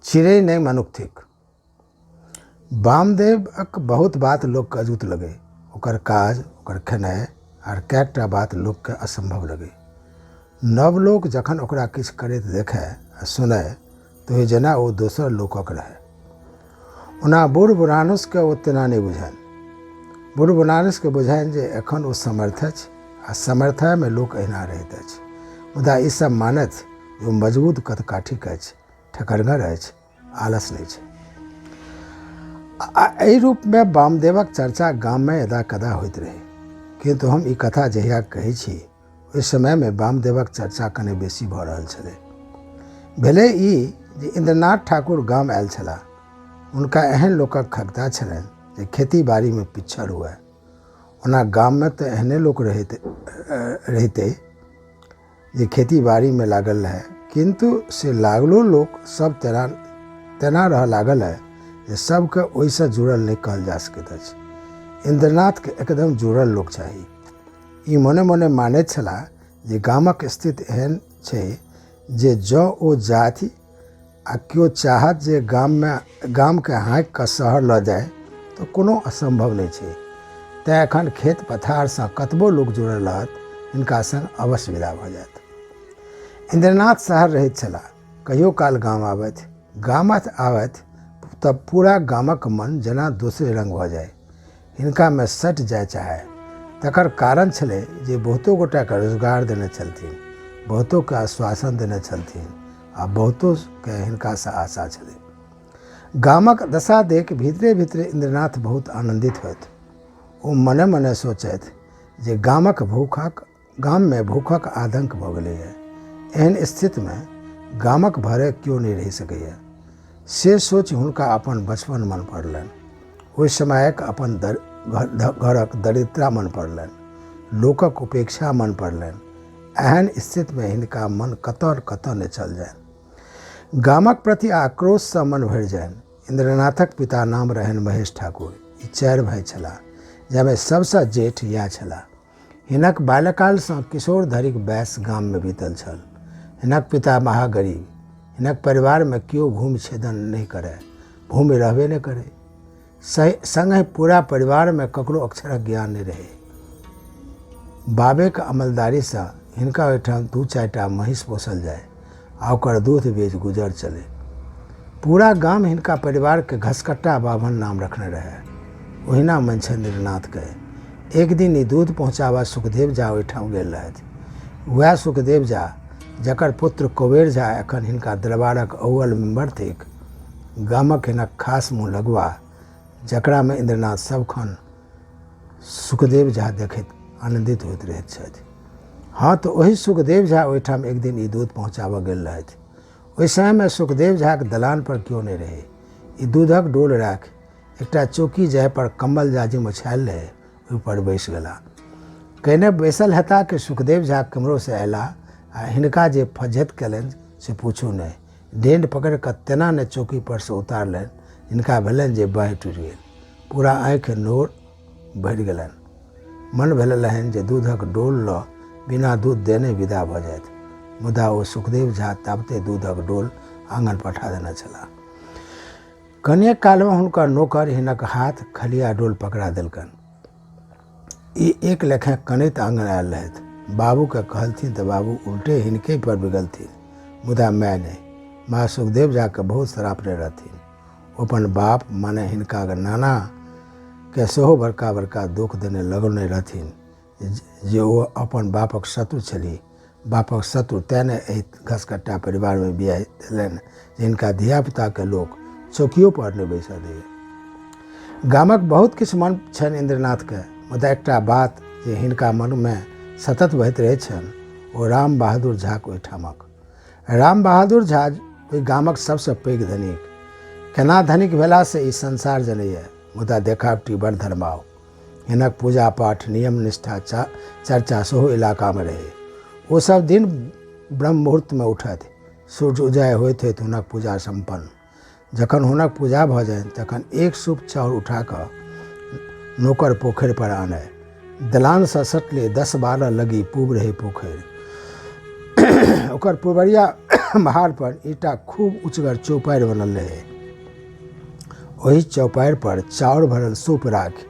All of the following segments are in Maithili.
चिड़ै नहि मनुख थिक। वामदेवक बहुत बात लोककेँ अजूत लगै। ओकर काज, ओकर खेनाइ आर कएकटा बात लोककेँ असम्भव लगै। नव लोक जखन ओकरा किछु करैत देखए आ सुनए तऽ होइ जेना ओ दोसर लोकक रहए। ओना बूढ़ बुढ़ानुसकेँ ओ तेना नहि बुझाइन। बूढ़ बुढ़ानुसकेँ बुझाइन जे एखन ओ समर्थ अछि आ समर्थामे लोक एहिना रहैत अछि। मुदा ई सभ मानथि जे ओ मजगूत कदकाठीक अछि, ठकरगर अछि, आलस नहि छै। आ एहि रूपमे वामदेवक चर्चा गाममे यदा कदा होइत रहै। किन्तु हम ई कथा जहिया कहै छी ओहि समयमे वामदेवक चर्चा कने बेसी भऽ रहल छलै। भेलै ई जे इन्द्रनाथ ठाकुर गाम आयल छलाह। हुनका एहन लोकक खगता छलनि जे खेती बाड़ीमे पिच्छड़ हुअए। ओना गाममे तऽ एहने लोक रहैत रहितै जे खेती बाड़ीमे लागल रहए, किन्तु से लागलो लोक सब तेना तेना रहऽ लागल हए जे सबके ओहिसँ जुड़ल नहि कहल जा सकैत अछि। इन्द्रनाथके एकदम जुड़ल लोक चाही। ई मोने मोने मानैत छलाह जे गामक स्थिति एहन छै जे जँ ओ जाथि आ केओ चाहत जे गाममे गामके हाँकि कऽ शहर लऽ जाय तऽ कोनो असम्भव नहि छै। तेँ एखन खेत पथारसँ कतबो लोक जुड़ल रहत हिनका संग अवश्य विदा भऽ जायत। इन्द्रनाथ शहर रहैत छलाह। कहियो काल गाम आबथि। गाम आबथि तऽ पूरा गामक मन जेना दोसरे रंग भऽ जाय। हिनकामे सटि जाय चाहय। तकर कारण छलै जे बहुतो गोटाके रोजगार देने छलथिन, बहुतोके आश्वासन देने छलथिन आ बहुतोके हिनकासँ आशा छलै। गामक दशा देखि भीतरे भीतरे इन्द्रनाथ बहुत आनन्दित होथि। ओ मने मने सोचथि जे गामक भूखक गाममे भूखक आदंक भऽ गेलैए। एहन स्थितिमे गामक भरे केओ नहि रहि सकैए। से सोचि हुनका अपन बचपन मन पड़लनि। ओहि समयक अपन घरक दरिद्रता मन पड़लनि। लोकक उपेक्षा मन पड़लनि। एहन स्थितिमे हिनका मन कतऽ कतऽ नहि चल जानि। गामक प्रति आक्रोशसँ मन भरि जानि। इन्द्रनाथक पिता नाम रहनि महेश ठाकुर। ई चारि भाइ छलाह जाहिमे सभसँ जेठ इएह छलाह। हिनक बाल्यकालसँ किशोर धरिक बयस गाममे बीतल छल। हिनक पिता महागरीब। हिनक परिवारमे केओ भूमि छेदन नहि करय। भूमि रहबे नहि करै। सङ्गहि पूरा परिवारमे ककरो अक्षरक ज्ञान नहि रहै। बाबेक अमलदारीसँ हिनका ओहिठाम दू चारिटा महींस पोसल जाय आ ओकर दूध बेच गुजर चलै। पूरा गाम हिनका परिवारके घसकट्टा बाभन नाम रखने रहए। ओहिना मच्छिन्द्रनाथके। एक दिन ई दूध पहुँचाबऽ सुखदेव झा ओहिठाम गेल रहथि। वएह सुखदेव झा जकर पुत्र कुबेर झा एखन हिनका दरबारक अव्वल मेम्बर थिक, गामक हिनक खास मुँह लगुआ, जकरामे इन्द्रनाथ सभखन सुखदेव झा देखैत आनन्दित होइत रहैत छथि। हँ तऽ ओही सुखदेव झा ओहिठाम एक दिन ई दूध पहुँचाबऽ गेल रहथि। ओहि समयमे सुखदेव झाक दलानपर केओ नहि रहै। ई दूधक डोल राखि एकटा चौकी जाहिपर कम्बल जाजिम ओछायल रहै ओहिपर बैसि गेला। कने बैसल हेता कि सुखदेव झा केम्हरोसँ अयला आ हिनका जे फज्झति कयलनि से पूछू नहि। डेंड पकड़ि कऽ तेना ने चौकीपरसँ उतारलनि हिनका भेलनि जे बाँहि टूटि गेल। पूरा आँखि नोर भरि गेलनि। मन भेल रहनि जे दूधक डोल लऽ बिना दूध देने विदा भऽ जाथि। मुदा ओ सुखदेव झा ताबते दूधक डोल आङन पठा देने छलाह। कनिए कालमे हुनकर नोकर हिनक हाथ खलिया डोल पकड़ा देलकनि। ई एक लेखे कनैत आङन आयल रहथि। बाबूकेँ कहलथिन तऽ बाबू उल्टे हिनके पर बिगलथिन। मुदा माय नहि। माय सुखदेव झाकेँ बहुत सरापने रहथिन। ओ अपन बाप माने हिनका नानाकेँ सेहो बड़का बड़का दुख देने लगौने रहथिन जे ओ अपन बापक शत्रु छलीह। बापक शत्रु तेँ ने एहि घसकट्टा परिवारमे बियाह देलनि जे हिनका धियापुताके लोक चौकियोपर नहि बैसऽ दैए। गामक बहुत किछु मन छनि इन्द्रनाथके, मुदा एकटा बात जे हिनका मनमे सतत बहैत रहैत छनि ओ राम बहादुर झाक ओहिठामक। राम बहादुर झा ओहि गामक सबसँ पैघ धनिक। केना धनिक भेला से ई संसार जनैए, मुदा देखावटी बड़ धर्माउ। हिनक पूजा पाठ नियम निष्ठा चर्चा सेहो इलाकामे रहै। ओ सब दिन ब्रह्म मुहूर्तमे उठथि। सूर्य उदय होइत होइत हुनक पूजा सम्पन्न। जखन हुनक पूजा भऽ जानि तखन एक सूप चाउर उठा कऽ नोकर पोखरि पर आनय। दलानसँ सटले 10-12 लगी पूब रहै पोखरि। ओकर पुबरिया महारपर ईंटाक खूब ऊँचगर चौपाड़ि बनल रहै। ओहि चौपाड़िपर चाउर भरल सूप राखि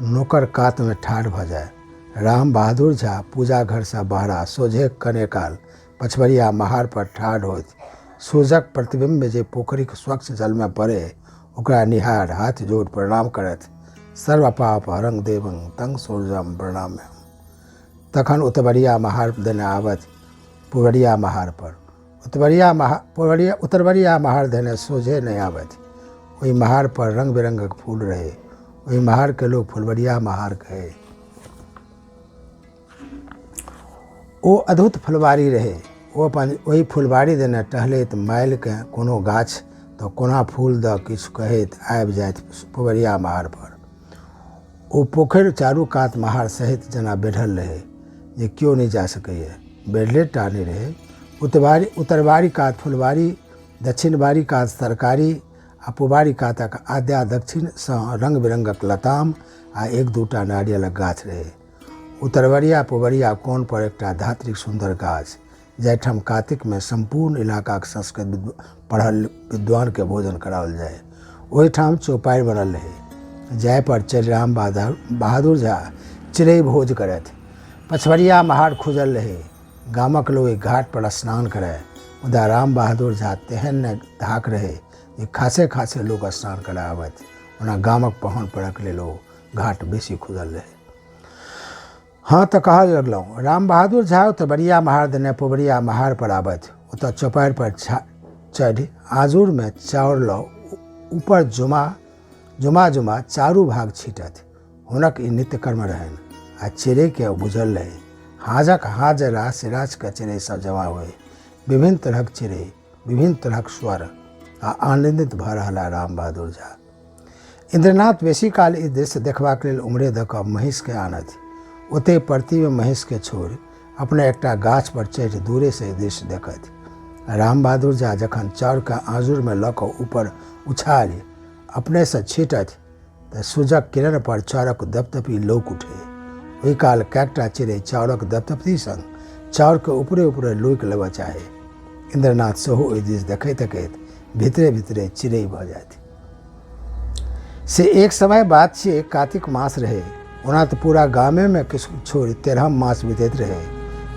नोकर कातमे ठाढ़ भऽ जाय। राम बहादुर झा पूजा घरसँ बहरा सोझे कने काल पछबरिया महारपर ठाढ़ होथि। सूरजक प्रतिबिम्ब जे पोखरिक स्वच्छ जलमे पड़ै, ओकरा निहारि हाथ जोड़ि प्रणाम करथि, सर्व पाप हरं देवं तं सूरजं प्रणाम्यहम्। तखन उतबरिया महार देने आबथि पुबरिया महारपर। उतबरिया महा पुबरिया उतरबरिया महार देने सोझे नहि आबथि। ओहि महारपर रंग बिरंगक फूल रहै। ओहि महारके लोक फुलबरिया महार कहै। ओ अद्भुत फुलबाड़ी रहै। ओ अपन ओहि फुलबाड़ी देने टहलैत मालिकेँ कोनो गाछ तऽ कोना फूल दऽ किछु कहैत आबि जाथि पुबरिया महारपर। ओ पोखरि चारू कात महार सहित जेना बेढ़ल रहै जे केओ नहि जा सकैए। बेढ़ले टा नहि रहै, उतबारी उतरबारी कात फुलबाड़ी, दक्षिणबारी कात तरकारी आ पुबारी कातक आद्या दक्षिणसँ रंग बिरंगक लताम आ एक दू टा नारियलक गाछ रहै। उतरबरिया पुबरिया कोनपर एकटा धात्रीक सुन्दर गाछ, जाहिठाम कातिकमे सम्पूर्ण इलाकाक संस्कृत पढ़ल विद्वानके भोजन कराओल जाय। ओहिठाम चौपाड़ि बनल रहै, जाहिपर चढ़ि राम बहादुर झा चिड़ै भोज करथि। पछबरिया महार खुजल रहै, गामक लोक ओहि घाटपर स्नान करय, मुदा राम बहादुर झा तेहन ने धाक रहै जे खासे खासे लोक स्नान करय आबथि। ओना गामक पाहुन परक लेल ओ घाट बेसी खुजल रहै। हँ तऽ कहऽ लगलहुँ, राम बहादुर झा उतरबरिया महार देने पुबरिया महारपर आबथि। ओतऽ चौपाड़िपर चढ़ि आँजुरमे चाउर लऽ ऊपर जुमा जुमा जुमा चारू भाग छीटथि। हुनक ई नित्यकर्म रहनि आ चिड़ैकेँ बुझल रहै। हाँजक हाँज रास रासके चिड़ै सब जमा होइ। विभिन्न तरहक चिड़ै, विभिन्न तरहक स्वर आ आनन्दित भऽ रहला राम बहादुर झा। इन्द्रनाथ बेसी काल ई दृश्य देखबाक लेल उम्हरे दऽ कऽ महीँसकेँ आनथि। ओतहि परतीमे महीँसकेँ छोड़ि अपने एकटा गाछपर चढ़ि दूरेसँ ई दृश्य देखथि। राम बहादुर झा जखन चाउरकेँ आँजुरमे लऽ कऽ ऊपर उछालि अपनेसँ छीटथि तऽ सूर्यक किरणपर चाउरक दपदपी लौक उठै। ओहि काल कएकटा चिड़ै चाउरक दपदपी संग चाउरकेँ ऊपरे ऊपरे लोकि लेबऽ चाहै। इन्द्रनाथ सेहो ओहि दिस देखैत देखैत भीतरे भीतरे चिड़ै भऽ जाथि। से एक समय बात छियै, कातिक मास रहै। ओना तऽ पूरा गामेमे किछु छोड़ि 13म मास बीतैत रहै।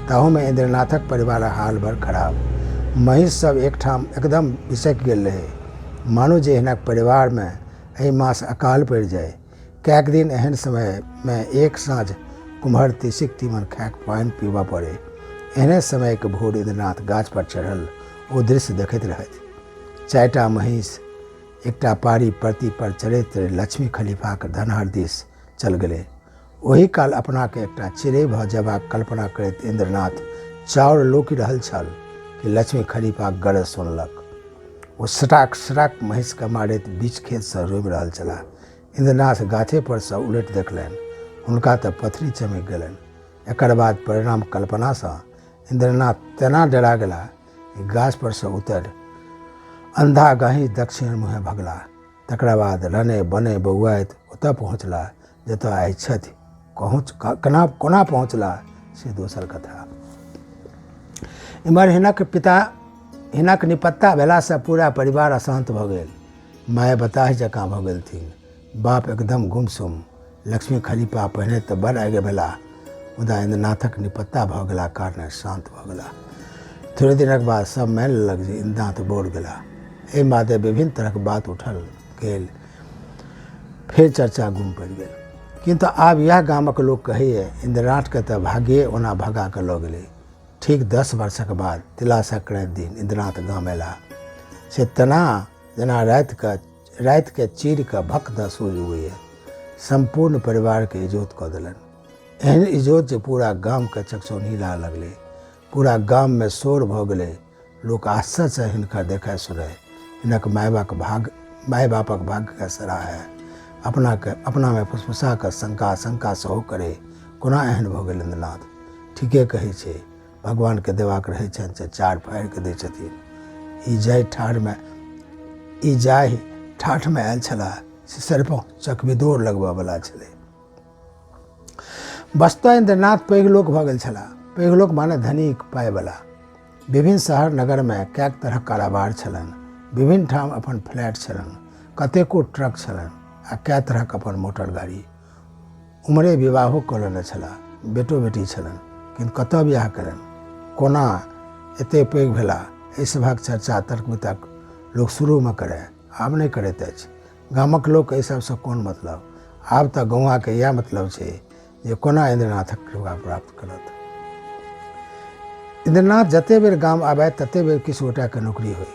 ताहूमे इन्द्रनाथक परिवारक हाल बड़ खराब। महीँस सब एकठाम एकदम बिसकि गेल रहै। मानू जे हिनक परिवारमे एहि मास अकाल पड़ि जाय। कएक दिन एहन समयमे एक साँझ कुम्हर तीसीक तीमन खाकऽ पानि पीबऽ पड़ै। एहने समयक भोर इन्द्रनाथ गाछपर चढ़ल ओ दृश्य देखैत रहथि। चारिटा महीँस एकटा पारी परतीपर चरैत लक्ष्मी खलीफाक धनहर दिस चल गेलै। ओही काल अपनाकेँ एकटा चिड़ै भऽ जेबाक कल्पना करैत इन्द्रनाथ चाउर लोकि रहल छल कि लक्ष्मी खलीफाक गरज सुनलक। ओ सटाक सटाक महीँसकेँ मारैत बीच खेतसँ रोमि रहल छलाह। इन्द्रनाथ गाछेपरसँ उलटि देखलनि। हुनका तऽ पथरी चमकि गेलनि। एकर बाद परिणाम कल्पनासँ इन्द्रनाथ तेना डरा गेलाह जे गाछपरसँ उतरि अन्धा गहीँ दक्षिण मुँहे भगलाह। तकरा बाद रने बने बौआइत ओतऽ पहुँचलाह जतऽ आइ छथि। कोना कोना पहुँचलाह से दोसर कथा। इम्हर हिनक पिता हिनक निपत्ता भेलासँ पूरा परिवार अशान्त भऽ गेल। माय बताह जकाँ भऽ गेलथिन। बाप एकदम गुमसुम। लक्ष्मी खलीफा पहिने तऽ बड़ आगि भेलाह, मुदा इन्द्रनाथक निपत्ता भऽ गेलाक कारणे शान्त भऽ गेलाह। थोड़े दिनक बाद सब मानि लेलक जे इन्द्रनाथ बौर गेलाह। एहि मादे विभिन्न तरहक बात उठल गेल। फेर चर्चा गुम पड़ि गेल। किन्तु आब इएह गामक लोक कहैए, इन्द्रनाथके तऽ भाग्ये ओना भगा कऽ लऽ गेलै। ठीक 10 वर्षक बाद तिला संक्रान्ति दिन इन्द्रनाथ गाम अयलाह। से तेना जेना रातिके चीरि कऽ भक दऽ सूर्य उगैए। सम्पूर्ण परिवारके इजोत कऽ देलनि। एहन इजोत जे पूरा गामके चकचौन्ही लागऽ लगलै। पूरा गाममे शोर भऽ गेलै। लोक आश्चर्यसँ हिनकर देखय सुनय, हिनक माय बापक भाग्यके सराहय, अपनाके अपनामे फुसफुसा कऽ शंका आशंका सेहो करै, कोना एहन भऽ गेल इन्द्रनाथ? ठीके कहै छै, भगवानके देबाक रहै छनि से चार फाड़ि कऽ दै छथिन। ई जाहि ठाठमे आयल छलाह से सरिपहुँ चकबिदोर लगबऽवला छलै। वस्तुतः इन्द्रनाथ पैघ लोक भऽ गेल छलाह। पैघ लोक माने धनिक, पाइवला। विभिन्न शहर नगरमे कैक तरहक कारोबार छलनि। विभिन्न ठाम अपन फ्लैट छलनि। कतेको ट्रक छलनि आ कए तरहक अपन मोटर गाड़ी। उम्हरे विवाहो कऽ लेने छलाह। बेटो-बेटी छलनि। किन्तु कतऽ विआह केलनि? कोना एतेक पैघ भेलाह? एहि सभक चर्चा तर्क-वितर्क लोक शुरूमे करए, आब नहि करैत अछि। गामक लोककेँ एहि सभसँ कोन मतलब? आब तँ गौआँकेँ इएह मतलब छै जे कोना इन्द्रनाथक कृपा प्राप्त करत। इन्द्रनाथ जते बेर गाम आबए तते बेर किछु गोटाके नौकरी होइ,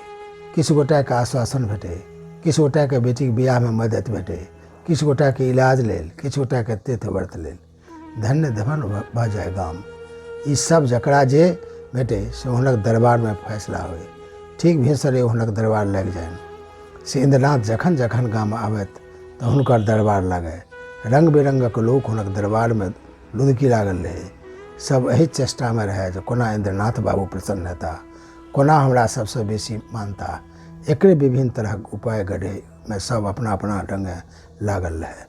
किछु गोटाके आश्वासन भेटै, किछु गोटाके बेटीक बियाहमे मदति भेटै, किछु गोटाके इलाज लेल, किछु गोटाके तीर्थ व्रत लेल। धन्य धवन भऽ जाय गाम। ई सब जकरा जे भेटै से हुनक दरबारमे फैसला होइ। ठीक भिनसरे हुनक दरबार लागि जाइन। से इन्द्रनाथ जखन जखन गाम आबथि तऽ हुनकर दरबार लागय। रंग बिरंगक लोक हुनक दरबारमे लुधकी लागल रहै। सब एहि चेष्टामे रहय जे कोना इन्द्रनाथ बाबू प्रसन्न हेताह, कोना हमरा सबसँ बेसी मानताह। एकरे विभिन्न तरहक उपाय गढ़ैमे सब अपना अपना ढंगे लागल रहय।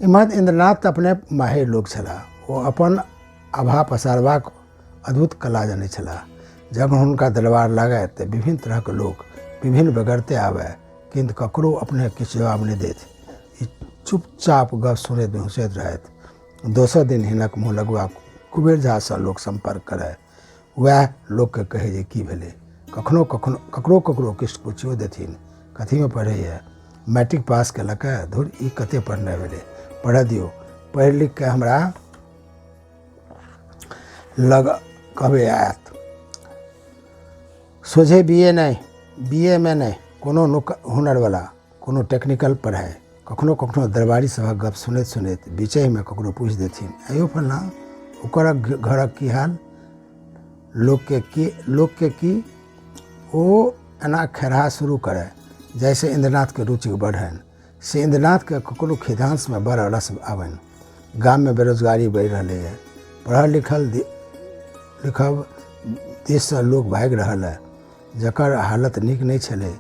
एम्हर इन्द्रनाथ तऽ अपने माहिर लोक छलाह। ओ अपन आभा पसारबाक अद्भुत कला जनैत छलाह। जखन हुनका दरबार लागय तऽ विभिन्न तरहक लोक विभिन्न बेगरते आबय, किन्तु ककरो अपने किछु जवाब नहि देथि। ई चुपचाप गप सुनैत बिहुँसैत रहथि। दोसर दिन हिनक मुँह लगुआ कुबेर झासँ लोक सम्पर्क करय। वएह लोकके कहै जे की भेलै। कखनो कखनो ककरो ककरो किछु पुछियो देथिन, कथीमे पढ़ैए? मैट्रिक पास केलकए? धुर, ई कते पढ़ने भेलै? पढ़ऽ दियौ। पढ़ि लिखिके हमरा लग कहबै आयत। सोझे बी ए नहि, बी ए मे नहि, कोनो हुनरवला, कोनो टेक्निकल पढ़ाइ। कखनो कखनो दरबारी सभक गप सुनैत सुनैत बीचहिमे ककरो पूछि देथिन, आँय यौ फल्लाँ, ओकर घरक की हाल? लोकके की? ओ एना खेरहा शुरू करय जाहिसँ इन्द्रनाथके रुचि बढ़नि। से इन्द्रनाथके ककरो खिधांसमे बड़ रस आबनि। गाममे बेरोजगारी बढ़ि रहलैए। पढ़ल लिखल लिखब दिससँ लोक भागि रहल-ए। जकर हालत नीक नहि छलै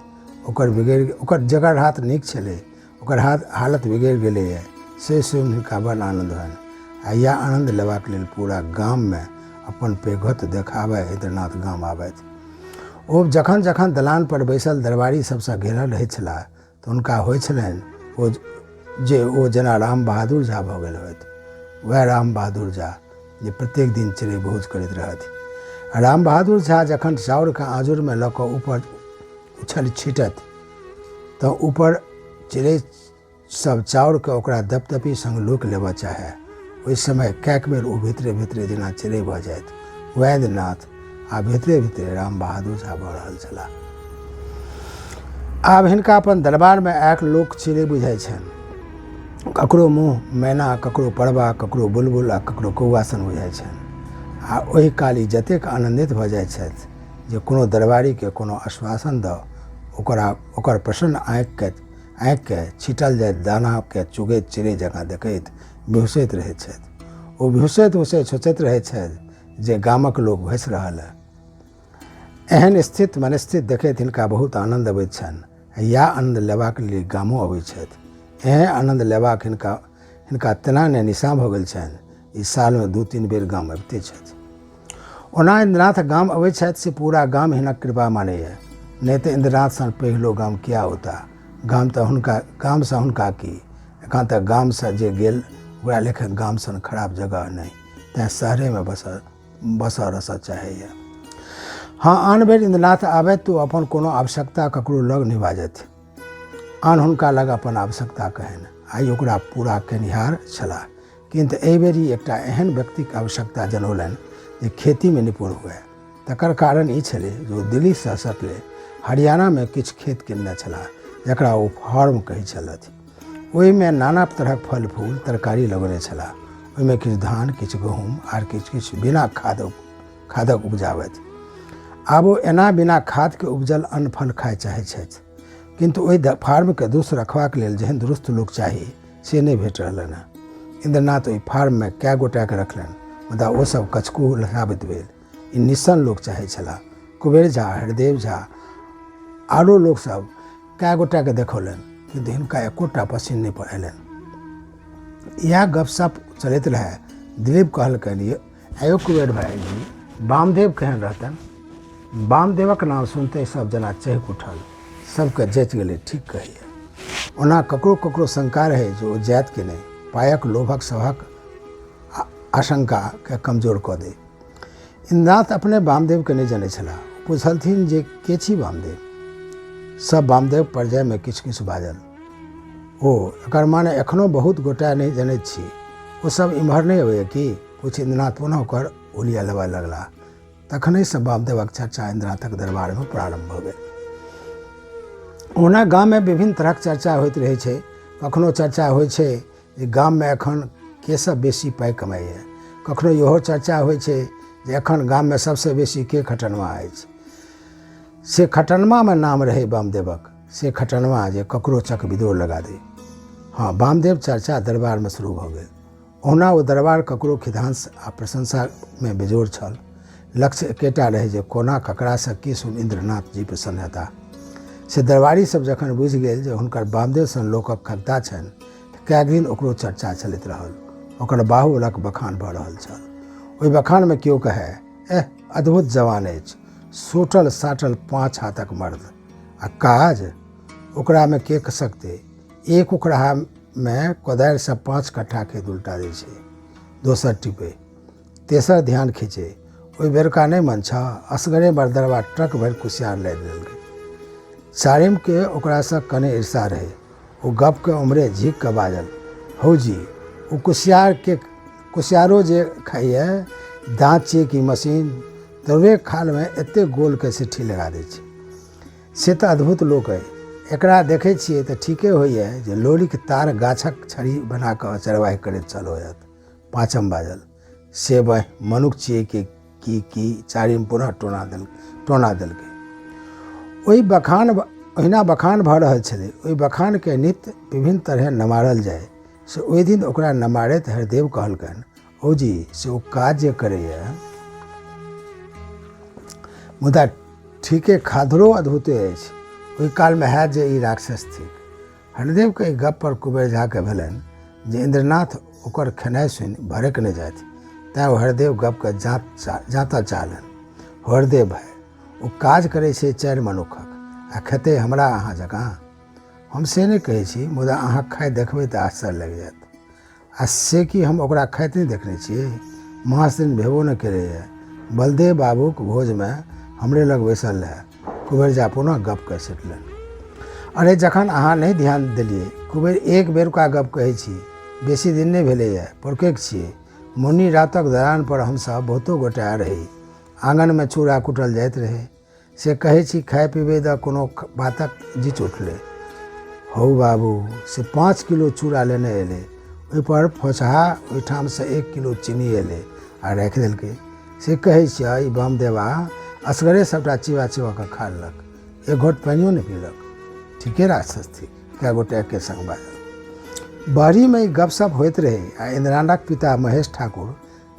ओकर बिगड़ि ओकर जकर हाथ नीक छलै ओकर हालत बिगड़ि गेलैए। से सुनि हिनका बड़ आनन्द होइन आ इएह आनन्द लेबाक लेल पूरा गाममे अपन पैघत्व देखाबय इन्द्रनाथ गाम आबथि। ओ जखन जखन दलानपर बैसल दरबारी सभसँ घेरल रहैत छलाह तऽ हुनका होइ छलनि ओ जे ओ जेना राम बहादुर झा भऽ गेल होथि। वएह राम बहादुर झा जे प्रत्येक दिन चिड़ै भोज करैत रहथि। आ राम बहादुर झा जखन चाउरके आँजुरमे लऽ कऽ ऊपर उछलि छीटथि तऽ ऊपर चिड़ै सब चाउरके ओकरा दपदपी संग लोकि लेबऽ चाहए। ओहि समय कएक बेर ओ भीतरे भीतरे जेना चिड़ै भऽ जाथि। वैद्यनाथ आ भीतरे भीतरे राम बहादुर झा भऽ रहल छलाह। आब हिनका अपन दरबारमे आयल लोक चिड़ै बुझाइ छनि। ककरो मुँह मैना, ककरो पड़बा, ककरो बुलबुल आ ककरो कौआ सन बुझाइ छनि। आ ओहि काल ई जतेक आनन्दित भऽ जाइ छथि जे कोनो दरबारीके कोनो आश्वासन दऽ ओकरा ओकर प्रसन्न आँखिके छीटल जाइत दानाके चुगैत चिड़ै जकाँ देखैत बिहुँसैत रहैत छथि। ओ बिहुँसैत बिहुँसैत सोचैत रहैत छथि जे गामक लोक भसि रहल हए। एहन स्थित मनस्थित देखैत हिनका बहुत आनन्द अबैत छनि आ इएह आनन्द लेबाक लेल गामो अबैत छथि। एहन आनन्द लेबाक हिनका हिनका तेना ने निशाँ भऽ गेल छनि ई सालमे 2-3 बेर गाम अबिते छथि। ओना इन्द्रनाथ गाम अबैत छथि से पूरा गाम हिनक कृपा मानैए, नहि तऽ इन्द्रनाथ सन पैघ लोक गाम किया औता? गाम तऽ हुनका गामसँ हुनका की? एखन तऽ गामसँ जे गेल ओकरा लेखे गाम सन खराब जगह नहि, तेँ शहरेमे बसऽ रसऽ चाहैए। हँ, आन बेर इन्द्रनाथ आबथि तऽ ओ अपन कोनो आवश्यकता ककरो लग नहि बाजथि। आन हुनका लग अपन आवश्यकता कहनि। आइ ओकरा पूरा केनिहार छलाह। किन्तु एहि बेर ई एकटा एहन व्यक्तिक आवश्यकता जनौलनि जे खेतीमे निपुण हुअए। तकर कारण ई छलै जे ओ दिल्लीसँ सटले हरियाणामे किछु खेत किनने छलाह जकरा ओ फार्म कहैत छलथि। ओहिमे नाना तरहक फल-फूल, तरकारी लगौने छलाह। ओहिमे किछु धान, किछु गहूम आर किछु-किछु बिना खादक उपजाबथि। आब ओ एना बिना खादके उपजल अन्न-फल खाय चाहैत छथि। किन्तु ओहि फार्मके दुरुस्त रखबाक लेल जेहन दुरुस्त लोक चाही से नहि भेट रहलनि हँ। इन्द्रनाथ ओहि फार्ममे कए गोटाके रखलनि, मुदा ओ सब कचकूल साबित भेल। ई निस्सन लोक चाहैत छलाह। कुबेर झा, हरिदेव झा आरो लोक सब कए गोटाके देखौलनि, किन्तु हिनका एकोटा पसिन नहि अयलनि। इएह गपशप चलैत रहए। दिलीप कहलकनि, आयो कुबेर भाइजी, वामदेव केहन रहतनि? वामदेवक नाम सुनते सब जेना चहकि उठल। सबके जँचि गेलै, ठीक कहैए। ओना ककरो ककरो शंका रहै जे ओ जायत कि नहि। पायक लोभक सभक आशंकाके कमजोर कऽ दै। इन्द्रनाथ अपने वामदेवके नहि जनै छलाह। ओ पुछलथिन जे के छी वामदेव? सब वामदेव परिचयमे किछु किछु बाजल। ओ, एकर माने एखनो बहुत गोटे नहि जनैत छी। ओ सब इम्हर नहि अबैए की? पूछि इन्द्रनाथ पुनः ओकर हुलिया लेबऽ लगलाह। तखनहिसँ वामदेवक चर्चा इन्द्रनाथक दरबारमे प्रारम्भ भऽ गेल। ओना गाममे विभिन्न तरहक चर्चा होइत रहै छै। कखनो चर्चा होइ छै जे गाममे एखन के सब बेसी पाइ कमाइए। कखनो इहो चर्चा होइ छै जे एखन गाममे सबसँ बेसी के खटनमा अछि। से खटनमामे नाम रहै वामदेवक। से खटनमा जे ककरो चकबिदोर लगा दै। हँ, वामदेव चर्चा दरबारमे शुरू भऽ गेल। ओहुना ओ दरबार ककरो खिधांस आ प्रशंसामे बेजोड़ छल। लक्ष्य एकेटा रहै जे कोना ककरासँ की सुनि इन्द्रनाथ जी प्रसन्न हेताह। से दरबारी सब जखन बुझि गेल जे हुनकर वामदेव सन लोकक खगता छनि तऽ कएक दिन ओकरो चर्चा चलैत रहल। ओकर बाहुबलक बखान भऽ रहल छल। ओहि बखानमे केओ कहए, एह, अद्भुत जवान अछि। सोटल साटल 5 हाथक मर्द। आ काज? ओकरामे के सकतै? एक ओकरामे कोदारिसँ 5 कट्ठा खेत उल्टा दै छै। दोसर टिपै, तेसर ध्यान खींचै। ओहि बेरका नहि मन छह, असगरे मरदरबा ट्रक भरि कुसियार लादि देलकै। चारिमके ओकरासँ कने ईर्षा रहै। ओ गपके उम्हरे झीक कऽ बाजल, हौ जी, ओ कुसियारके कुसियारो जे खाइए, दाँत छियै कि मशीन, तोरे खालमे एते गोलके सिट्ठी लगा दै छै। से तऽ अद्भुत लोक अइ। एकरा देखै छियै तऽ ठीके होइए जे लोरिक तार गाछक छड़ी बना कऽ चरवाहि करैत छल होयत। पाँचम बाजल, से बहि मनुख छियै कि की की? चारिम पुनः टोना देलकै। ओहि बखान ओहिना बखान भऽ रहल छलै। ओहि बखानके नित्य विभिन्न तरहे नमारल जाय। से ओहि दिन ओकरा नमारैत हरिदेव कहलकनि, हौ जी, से ओ काज जे करैए, मुदा ठीके खाधरो अद्भुते अछि। ओहि कालमे हैत जे ई राक्षस थिक। हरिदेवके एहि गप्प पर कुबेर झाके भेलनि जे इन्द्रनाथ ओकर खेनाइ सुनि भड़कि नहि जाथि, तेँ ओ हरिदेव गप्पके जाँतऽ चाहलनि। हौ हरिदेव भाइ, ओ काज करै छै 4 मनुक्खक आ खेतै हमरा अहाँ जकाँ? हम से नहि कहै छी, मुदा अहाँ खाइत देखबै तऽ आश्चर्य लागि जायत। आ से की हम ओकरा खाइत नहि देखने छियै? मास दिन भेबो नहि केलैए। बलदेव बाबूक भोजमे हमरे लग बैसल रहए। कुबेर झा पुनः गपके सटलनि। अरे जखन अहाँ नहि ध्यान देलियै। कुबेर एक बेरुका गप कहै छी, बेसी दिन नहि भेलैए, परुकेक छियै। मुन्नी रातक दलान पर हमसभ बहुतो गोटे रही। आङनमे चूड़ा कुटल जाइत रहै। से कहै छी खाइ पीबै दऽ कोनो बातक जिच उठलै। हौ बाबू, से 5 किलो चूड़ा लेने एलै, ओहिपर फोचहा ओहिठामसँ 1 किलो चीनी एलै आ राखि देलकै। से कहै छिअ ई वामदेवा असगरे सभटा चिबा चिबा कऽ खा लेलक, एक घोट पानियो नहि पीलक। ठीके राक्षस थिक, कए गोटे एके संग बाजल। बहरीमे ई गपशप होइत रहै आ इन्द्राणक पिता महेश ठाकुर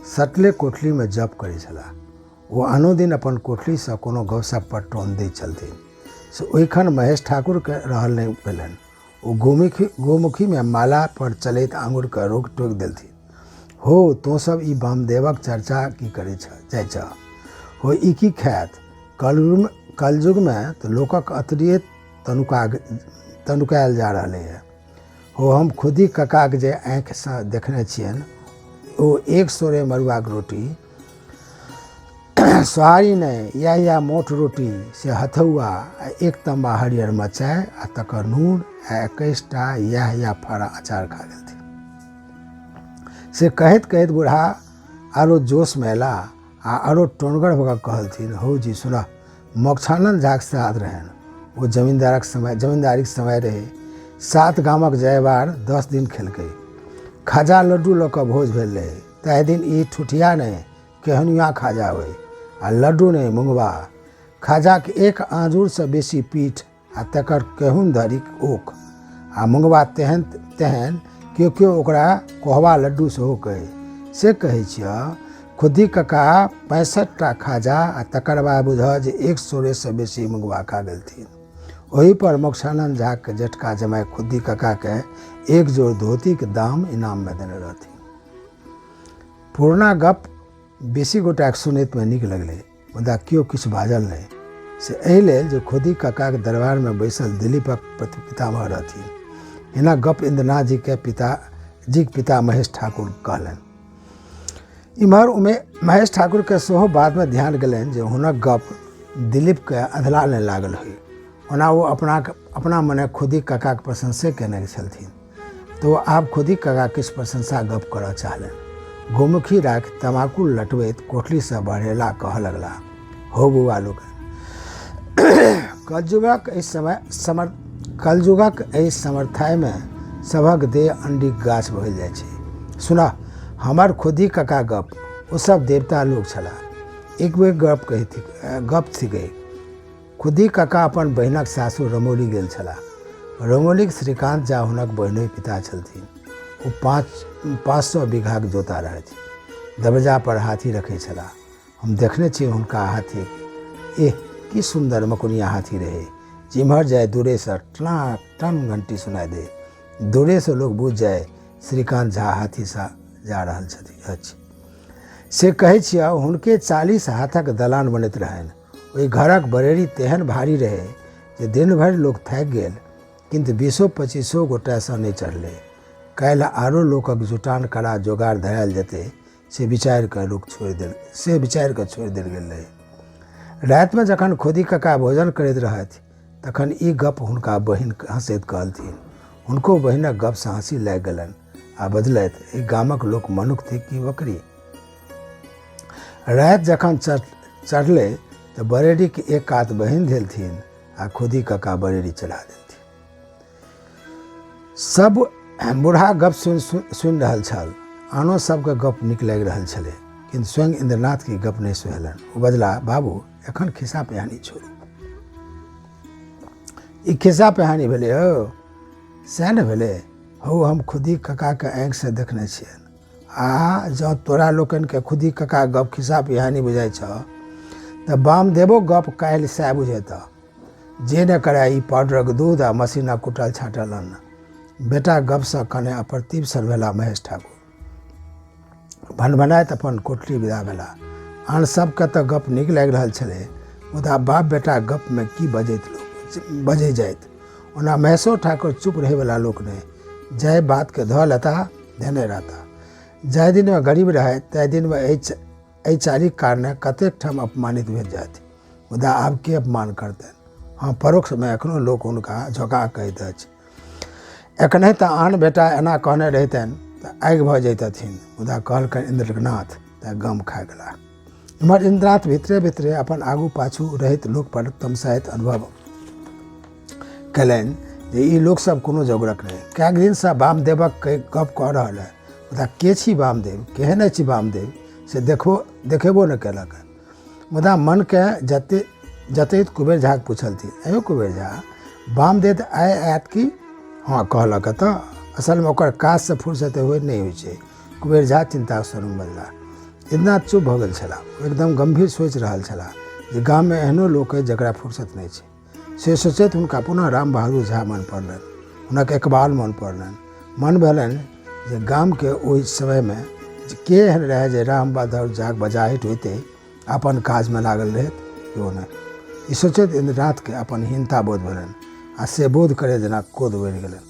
सटले कोठलीमे जप करै छलाह। ओ आनो दिन अपन कोठलीसँ कोनो गपशप पर टोन दैत छलथिन। से ओहिखन महेश ठाकुरके रहल नहि भेलनि। ओ गोमुखीमे माला पर चलैत आङुरके रोकि टोकि देलथिन, हौ, तोँ सब ई वामदेवक चर्चा की करै छह जाइ छह? हौ, ई की खायत? कलयुगमे तऽ लोकक अतड़िए तनुकायल जा रहलैए। हौ, हम खुदी ककाक जे आँखिसँ देखने छियनि, ओ एक सोरे मड़ुआक रोटी सोहारी नहि, इएह इएह मोट रोटी से हथौआ आ 1 तम्बा हरियर मरचाइ आ तकर नून आ 21टा इएह इएह फाड़ा अचार खा गेलथिन। से कहैत कहैत बूढ़ा आरो जोशमे अयला आ आरो टोनगर भऽ कऽ कहलथिन, हौ जी सुनह, मोक्षानंद झाक श्राद्ध रहनि। ओ जमींदारीक समय रहै। 7 गामक जयबार 10 दिन खेलकै। खाजा लड्डू लऽ कऽ भोज भेल रहै। ताहि दिन ई ठुठिया नहि केहनुआ खाजा होइ आ लड्डू नहि मुँगबा। खाजाक 1 आँजुरसँ बेसी पीठ आ तकर केहुन धरिक ओख आ मुँगबा तेहन तेहन केओ केओ ओकरा कोहबा लड्डू सेहो कहै। से कहै छिअ, खुद्दी कका 65टा खाजा आ तकर बाद बुझह जे 1 सोरेसँ बेसी मुँगबा खा गेलथिन। ओहि पर मोक्षानंद झाक जेठका जमाय खुद्दी ककाके 1 जोड़ धोतीक दाम इनाममे देने रहथिन। पुरना गप बेसी गोटाके सुनैतमे नीक लगलै। मुदा केओ किछु बाजल नहि। से एहि लेल जे खुदी ककाक दरबारमे बैसल दिलीपक पितामह रहथिन। हिनक गप्प इन्द्रनाथ जीके पिता जीक पिता महेश ठाकुर कहलनि। इम्हर उमे महेश ठाकुरके सेहो बादमे ध्यान गेलनि जे हुनक गप्प दिलीपके अधला नहि लागल होइ। ओना ओ अपना अपना मने खुदी काकाक प्रशंसे केने छलथिन तऽ ओ आब खुदी काका किछु प्रशंसा गप करऽ चाहलनि। गोमुखी राखि तमाकुल लटबैत कोठलीसँ बहरेला कहऽ लगला, हौ बौआ लोकनि, कलयुगक एहि समय समर कलयुगक एहि समर्थाइमे सभक देह अंडीक गाछ भइल जाइ छै। सुनह हमर खुदी काका गप, ओ सब देवता लोक छलाह। एक बेर गप कही गप थिकै। खुद्दी काका अपन बहिनक सासुर रमौली गेल छलाह। रमौलीक श्रीकान्त झा हुनक बहिनोइ पिता छलथिन। ओ 500 बीघाक जोता रहथि। दरबज्जा पर हाथी रखै छलाह। हम देखने छी हुनका हाथीक। एह, की सुन्दर मकुनिया हाथी रहै। जिम्हर जाय दूरेसँ टना टन घंटी सुनाइ दै। दूरेसँ लोक बुझि जाय श्रीकान्त झा हाथीसँ जा रहल छथि अछि। से कहै छियह, हुनके 40 हाथक दलान बनैत रहनि। ओहि घरक बरेरी तेहन भारी रहै जे दिन भरि लोक थाकि गेल, किन्तु 20-25 गोटासँ नहि चढ़लै। काल्हि आरो लोकक जुटान करा जोगाड़ धरायल जेतै से विचारि कऽ लोक छोड़ि देल से विचारि कऽ छोड़ि देल गेल रहै। रातिमे जखन खोदी कका भोजन करैत रहथि तखन ई गप्प हुनका बहिन हँसैत कहलथिन। हुनको बहिनक गप्पसँ हँसी लागि गेलनि आ बजलथि, एहि गामक लोक मनुख थिक कि बकरी? राति जखन चढ़लै तऽ बरेडीके एक कात बहिन धेलथिन आ खुदी कका बरेडी चढ़ा देलथिन। सब बूढ़ा गप सुनि सुनि रहल छल। आनो सबके गप नीक लागि रहल छलै, किन्तु स्वयं इन्द्रनाथके गप नहि सुहेलनि। ओ बजला, बाबू, एखन खिस्सा पिहानी छोड़ू। ई खिस्सा पिहानी भेलै हौ? सएह ने भेलै हौ। हम खुदी ककाके आँखिसँ देखने छियनि। आ जँ तोरा लोकनिके खुदी कका गप खिस्सा पिहानी बुझाइ छह तऽ वामदेवो गप काल्हि सएह बुझेतह। जे ने करए ई पाउडरक दूध आ मशीनक कुटल छाँटल अन्न। बेटा गपसँ कने अप्रतिभ सन भेला महेश ठाकुर। भनभनाइत अपन कोठली विदा भेला। आन सबके तऽ गप नीक लागि रहल छलै, मुदा बाप बेटा गपमे की बजैत लोक बजै जाइत। ओना महेशो ठाकुर चुप रहैवला लोक नहि, जाहि बातके धऽ लेता धेने रहता। जाहि दिनमे गरीब रहथि ताहि दिनमे एहि चालिक कारणे कतेक ठाम अपमानित भेल जाथि, मुदा आब के अपमान करतनि? हँ, परोक्षमे एखनो लोक हुनका झोंका कहैत अछि। एखनहि तऽ आन बेटा एना कहने रहितनि तऽ आगि भऽ जैतथिन, मुदा कहलकनि इन्द्रनाथ तऽ गम खा गेलाह। एम्हर इन्द्रनाथ भितरे भितरे अपन आगू पाछू रहैत लोक पर तमसाइत अनुभव कयलनि जे ई लोकसभ कोनो जोगरक नहि। कएक दिनसँ वामदेवक गप कऽ रहल है, मुदा के छी वामदेव, केहन अछि वामदेव से देखेबो नहि कयलक। मुदा मनके जते जतैत कुबेर झाके पुछलथिन, अयौ कुबेर झा, वामदेव आइ आयत की? हँ कहलक तऽ असलमे ओकर काजसँ फुर्सत होइ नहि होइ छै। कुबेर झा चिन्ताक स्वरमे बजलाह। इन्द्रनाथ चुप भऽ गेल छलाह। ओ एकदम गम्भीर सोचि रहल छलाह जे गाममे एहनो लोक अछि जकरा फुर्सत नहि छै। से सोचैत हुनका पुनः राम बहादुर झा मन पड़लनि। हुनक एकबाल मन पड़लनि। मन भेलनि जे गामके ओहि समयमे के एहन रहए जे राम बहादुर झाक बजाहटि होइते अपन काजमे लागल रहैत? केओ नहि। ई सोचैत इन्द्रनाथके अपन हीनता बोध भेलनि आ से बोध करैत जेना क्रोध बढ़ि गेलनि।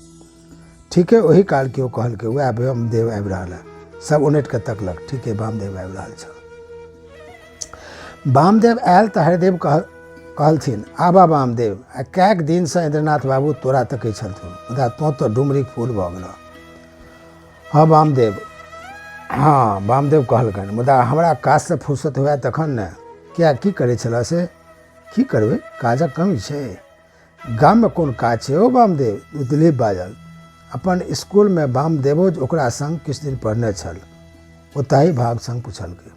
ठीके ओही काल केओ कहलकै, वएह वामदेव आबि रहल है। सब उनटि कऽ तकलक, ठीके वामदेव आबि रहल छल। वामदेव आयल तऽ हरिदेव कहलथिन, आबा वामदेव, आ कएक दिनसँ इन्द्रनाथ बाबू तोरा तकै छलथुन, मुदा तोँ तऽ डुमरीक फूल भऽ गेलह। हँ वामदेव, हँ वामदेव कहलकनि, मुदा हमरा काजसँ फुर्सत हुए तखन ने। किए, की करै छलह से? की करबै, काजक कमी छै। गाममे कोन काज छै ओ वामदेव? दिलीप बाजल। अपन स्कूलमे वामदेवो ओकरा संग किछु दिन पढ़ने छल। ओ ताही भाव संग पुछलकै,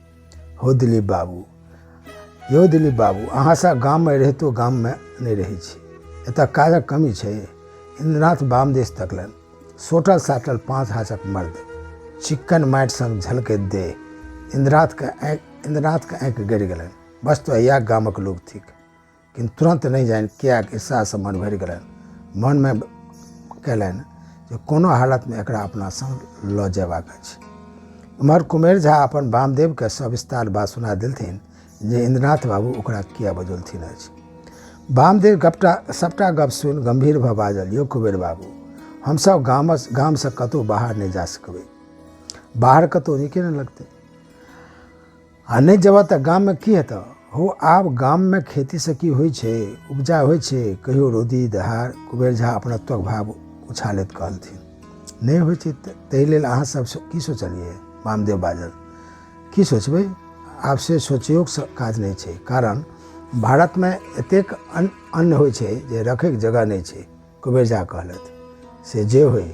हौ दिलीप बाबू, यौ दिलीप बाबू, अहाँसँ गाममे रहितो गाममे नहि रहै छी। एतऽ काजक कमी छै? इन्द्रनाथ वाम दिस तकलनि। सोटल साटल 5 हाथक मर्द, चिक्कन माटि संग झलकैत देह। इन्द्रनाथके आँखि गड़ि गेलनि। बस तो इएह गामक लोक थिक। किन्तु तुरन्त नहि जानि किएक ईर्ष्यासँ मन भरि गेलनि। मनमे कयलनि जे कोनो हालतमे एकरा अपना संग लऽ जयबाक अछि। एम्हर कुमेर झा अपन वामदेवकेँ सविस्तार बात सुना देलथिन। जे इन्द्रनाथ बाबू ओकरा किए बजौलथिन अछि। वामदेव गपटा सभटा गप सुनि गम्भीर भऽ बाजल, यौ कुबेर बाबू, हमसभ गामसँ कतहु बाहर नहि जा सकबै। बाहर कतहु नीके ने लगतै। आ नहि जेबह तऽ गाममे की हेतह? हौ, आब गाममे खेतीसँ की होइ छै? उपजा होइ छै? कहियो रौदी दहार? कुबेर झा अपनत्वक भाव उछालैत कहलथिन। नहि होइ छै ताहि लेल अहाँ सब की सोचलियै? वामदेव बाजल। की सोचबै? आब से सोचैयोक काज नहि छै, कारण भारतमे एतेक अन्न होइ छै जे रखैके जगह नहि छै, कुबेर झा कहलथि। से जे होइ,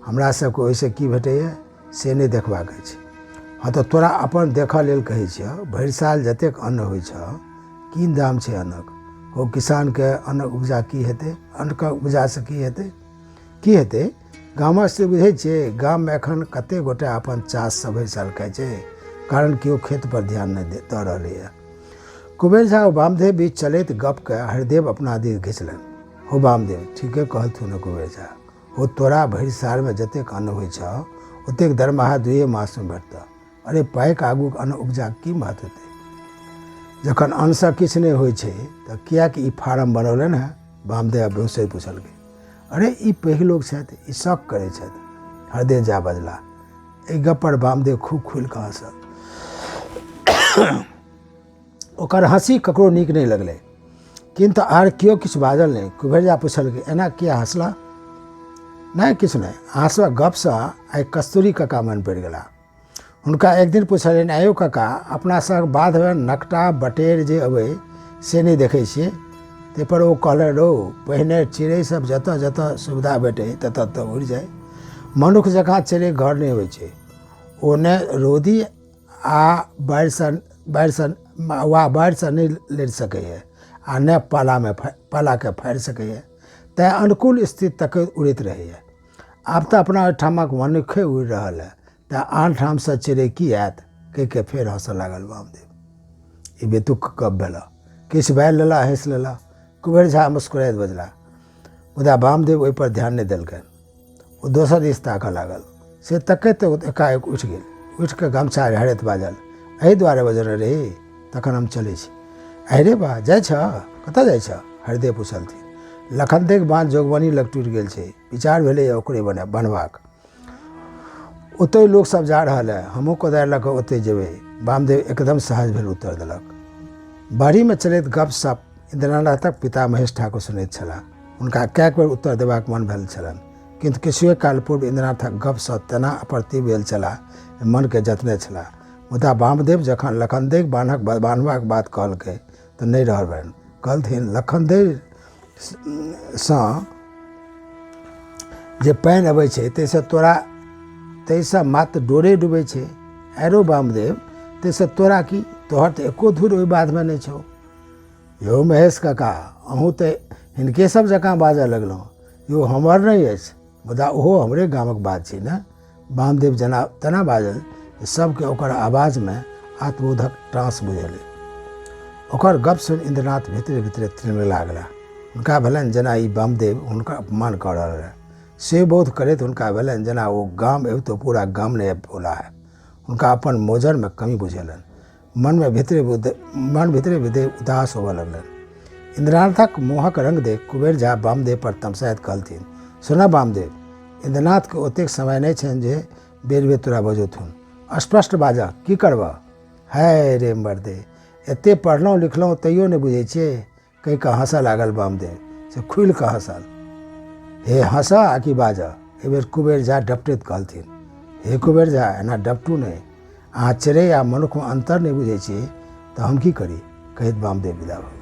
हमरा सबके ओहिसँ की भेटैए से नहि देखबाक अछि। हँ तऽ तोरा अपन देखऽ लेल कहै छिअह, भरि साल जतेक अन्न होइ छह, की दाम छै अन्नक? हौ, किसानके अन्नक उपजा की हेतै? अन्नके उपजासँ की हेतै? की हेतै? गामक से बुझै छियै, गाममे एखन कते गोटे अपन चाससँ भरि साल खाइ छै, कारण केओ खेतपर ध्यान नहि दऽ रहलैए। कुबेर झा ओ वामदेव बीच चलैत गपके हरिदेव अपना दिस घिचलनि। हौ वामदेव, ठीके कहलथुन कुबेर झा। हौ, तोरा भरि सालमे जतेक अन्न होइ छह ओतेक दरमाहा दुइए मासमे भेटतह। अरे पाइक आगू अन्न उपजाक की महत्व हेतै? जखन अन्नसँ किछु नहि होइ छै तऽ किएक ई फारम बनौलनि हेँ? वामदेव बेहोशे पुछलकै। अरे ई पैघ लोक छथि, ई शक करै छथि, हरदेव झा बजलाह। एहि गप पर वामदेव खूब खुलि कऽ हँसल। ओकर हँसी ककरो नीक नहि लगलै, किन्तु आर केओ किछु बाजल नहि। कुबेर झा पुछलकै, एना किया हँसला? नहि, किछु नहि। अहाँ सभक गपसँ आइ कस्तूरी काका मन पड़ि गेला। हुनका एक दिन पुछलियनि, आयौ काका, अपना सभक बाधमे नकटा बटेर जे अबै से नहि देखै छियै? ताहिपर ओ कहलनि, रौ, पहिने चिड़ै सब जतऽ जतऽ सुविधा भेटै ततऽ ततऽ उड़ि जाइ। मनुख जकाँ चिड़ै घर नहि होइ छै। ओ ने रौदी आ बाढ़िसँ बाढ़िसँ वा बाढ़िसँ नहि लड़ि सकैए आ ने पालाके फाड़ि सकैए, तैँ अनुकूल स्थिति तकैत उड़ैत रहैए। आब तऽ अपना ओहिठामक मनुखे उड़ि रहल हए, तैँ आन ठामसँ चिड़ै की आयत? कहिके फेर हँसऽ लागल वामदेव। ई बेतुक गप भेलऽ। किछु बाजि लेलऽ, हँसि लेलऽ, कुबेर झा मुस्कुराइत बजलाह। मुदा वामदेव ओहिपर ध्यान नहि देलकनि। ओ दोसर दिस ताकऽ लागल। से तकैत ओ एकाएक उठि गेल। उठि कऽ गमछा झाड़ैत बाजल, एहि दुआरे बजौने रही? तखन हम चलै छी। अरे बा, जाइ छह? कतऽ जाइ छह? हरिदेव पुछलथिन। लखनदेक बाँध जोगबनी लग टूटि गेल छै। विचार भेलैए ओकरे बन्हबाक। ओतहि लोक सब जा रहल है, हमहूँ कोदारि लऽ कऽ ओतहि जेबै, वामदेव एकदम सहज भेल उत्तर देलक। बाड़ीमे चलैत गप-सप इन्द्रनाथक पिता महेश ठाकुर सुनैत छलाह। हुनका कएक बेर उत्तर देबाक मन भेल छलनि, किन्तु किछुए काल पूर्व इन्द्रनाथक गपसँ तेना अप्रतिभ भेल छलाह जे मनकेँ जतने छलाह। मुदा वामदेव जखन लखनदेक बान्हक बान्हबाक बात कहलकै तऽ नहि रहल भेलनि। कहलथिन, लखनदेसँ जे पानि अबै छै ताहिसँ तोरा ताहिसँ मात्र डोरे डूबै छै। आरो वामदेव, ताहिसँ तोरा की? तोहर तऽ एको धूर ओहि बाधमे नहि छौ। यौ महेश काका, अहूँ तऽ हिनके सब जकाँ बाजऽ लगलहुँ। यौ, हमर नहि अछि, मुदा ओहो हमरे गामक बात छै ने। वामदेव जेना तेना बाजल जे सबके ओकर आवाजमे आत्मबोधक ट्रांस बुझेलै। ओकर गप सुनि इन्द्रनाथ भितरे भितरे तिलमिला गेलाह। हुनका भेलनि जेना ई वामदेव हुनकर अपमान कऽ रहल रहए। से बोध करैत हुनका भेलनि जेना ओ गाम अबितो पूरा गाम नहि आबि पौलाह। हुनका अपन मोजरमे कमी बुझेलनि। मनमे भितरे मन भितरे भितरे उदास होबऽ लगलनि। इन्द्रनाथक मुँहक रंग देख कुबेर झा वामदेव पर तमसाइत कहलथिन, सुनऽ वामदेव, इन्द्रनाथके ओतेक समय नहि छनि जे बेर बेर तोरा बजौथुन। स्पष्ट बाजह, की करबह? है रे मर्दे, एते पढ़लहुँ लिखलहुँ तैयो नहि बुझै छियै? कहि कऽ हँसऽ लागल वामदेव, से खुलि कऽ हँसल। हे, हँसऽ आ कि बाजऽ? एहिबेर कुबेर झा डपटैत कहलथिन, हे कुबेर झा, एना डपटू नहि। अहाँ चिड़ै आ मनुखमे अन्तर नहि बुझै छी तऽ हम की करी? कहैत वामदेव विदा भऽ गेल।